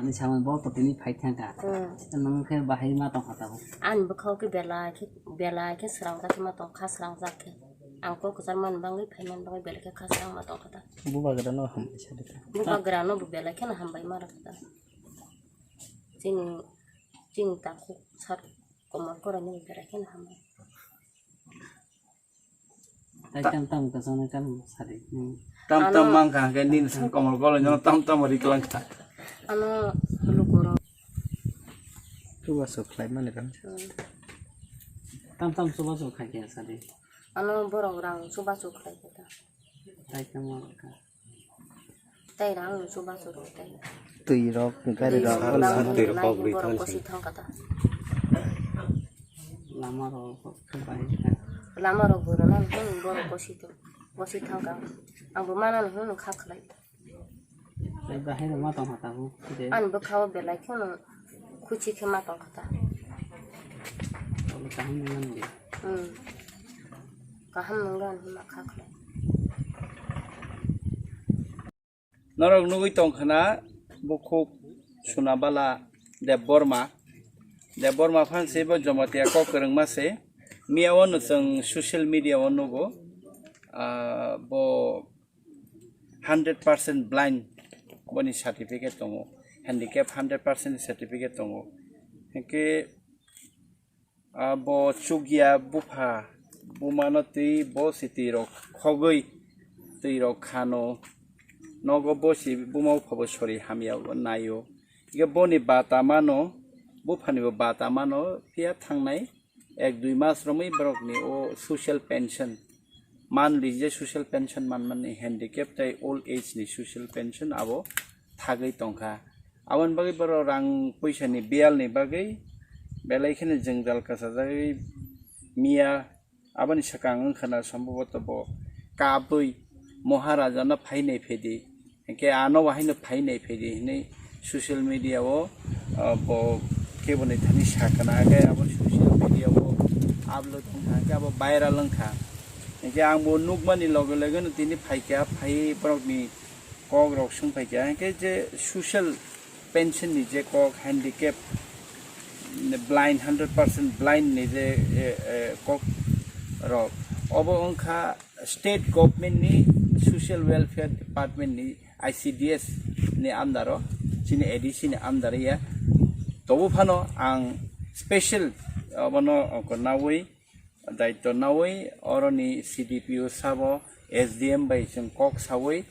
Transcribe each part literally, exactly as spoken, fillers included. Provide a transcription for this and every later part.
Ani samung bo to tini phai thangkha. Hmm. Nang khe bahai ma tongkha tabuk. Ani bwkhao khe belai khe, belai khe srangjak khe ma tong kha, srangjak khe. Ang kok kwchar man bangwi, phai man bangwi belai khe kha srang ma tongkha ta. Bubagra no hambai sa de ta. Bubagra no bo belai kheno hambai ma rwkha ta. Chini, chini takhuk sar komor korai no bo belai kheno hambai. Tai tam tam ka sona kam sari. Hmm. Tam tam Ano mang kha, hwnkhe nini sa komor koloi no tam tam ri klang kha. Ano lukurok. Chubachu khlai mani rang. Hmm. Tam tam chubachu khai khe sari. Ano borok rang chubachu khlai khe ta. Tai tam mang kha. Tai rang chubachu rok tai. Twi rok, gari rok. Twi rok, Sar, sar, twi rok, borok kosi thang kha ta. Lama rok bai. Lama rok bo rwna hwn borok kosi to, kosi thang kha. Ang bo mana hwn kha khlai. Tai bahai rok ma tong kha tabuk de. Ani bwkhao belai kheno khuchi khe ma tong kha ta. Tole kaham nang de. Hmm. Kaham nang gan ma kha khlai. Norok nugwi tongkhana bukhuk Sunabala Debbarma. Debbarma phan se bo Jamatia kok kwrwngma se. Miya o no chwng social media o nugo. Ah, bo hundred percent blind boni certificate tongo. Handicap hundred percent certificate tongo. Hinkhe Ah, bo chukya bupha bumano twi bo se twi rok khogwi twi rok khano nogo bo se buma bupha bo sori hamya naio. Hingke boni bata mano buphani bo bata mano phiya thangnai ek dui mas romwi borokni o social pension monthly je social pension manmani handicap tei old age ni social pension abo thagwi tongkha. Aboni bagwi borok rang puisani biyalni bagwi belai kheno jwngjal kwchajagwi miya. Aboni swkang wngkha na, somboboto bo kabwi Maharajano phainai phaidi, hinkhe ano wahaino phainai phaidi hinwi social media o, ah, bo keboni thani sakana, hingkhe abo social media o upload wngkha, hingkhe abo viral wngkha. Hinkhe ang bo nukmani loge loge no tini phaikha, phai borokni kok rok swng phaikha, hinkhe je social pension ni je kok, handicap, blind, hundred percent blind ni je, e, e, kok rok, obo wngkha state government ni social welfare department ni I C D S ni under o, chini A D C ni under ya. Tobo phano ang special obono oko nawi daityo nawi oroni C D P O sabo S D M bai chwng kok sawi,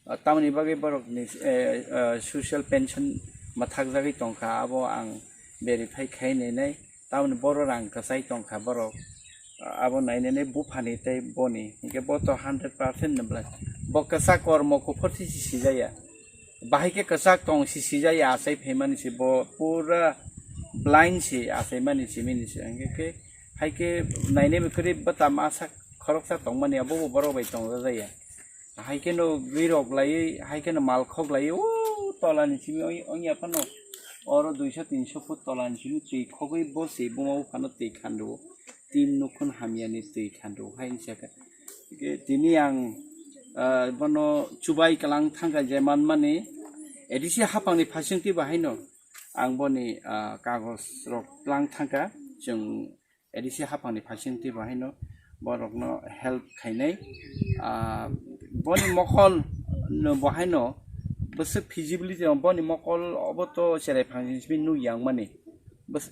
ah, tamoni bagwi borokni, eh, ah, social pension mathakjagwi tongkha, abo ang verify khai nainai, tamoni boro rang kwchai tongkha borok, ah, abo nainani buphani tei boni, hinkhe bo to hundred percent no belai, bo kwchak kormo kuphur si sijaya. Bahai khe kwchak tong si sijaya, achai phaimani se bo pura blind se achaimani simi ni se, hingkhe khe hai khe nainaibo kwrwi bwta masa khoroksa tongmani abo bo borok bai tongjajaya. Hai kheno gwi rok laiwi, hai kheno mal khok laiwi o tola ni simi ong-, ongya phano oro duiso tinso foot tola ni simi twi khogwi bo se buma buphano twi khandu. Tin nukhun hamyani twi khandu hai hinsa khe. Tini ang, ah, bono chubai kwlang thangkha je manmani A D C haphangni phasingtwi bahaino ang boni, ah, kagoj rok twlang thangkha. Chwng A D C haphangni phasingtwi bahaino borokno help khainai. Ah, boni mokol no bahaino bwswk feasibility rok, boni mokol obo to cherai phangni simi nuk yang mani. Bwswk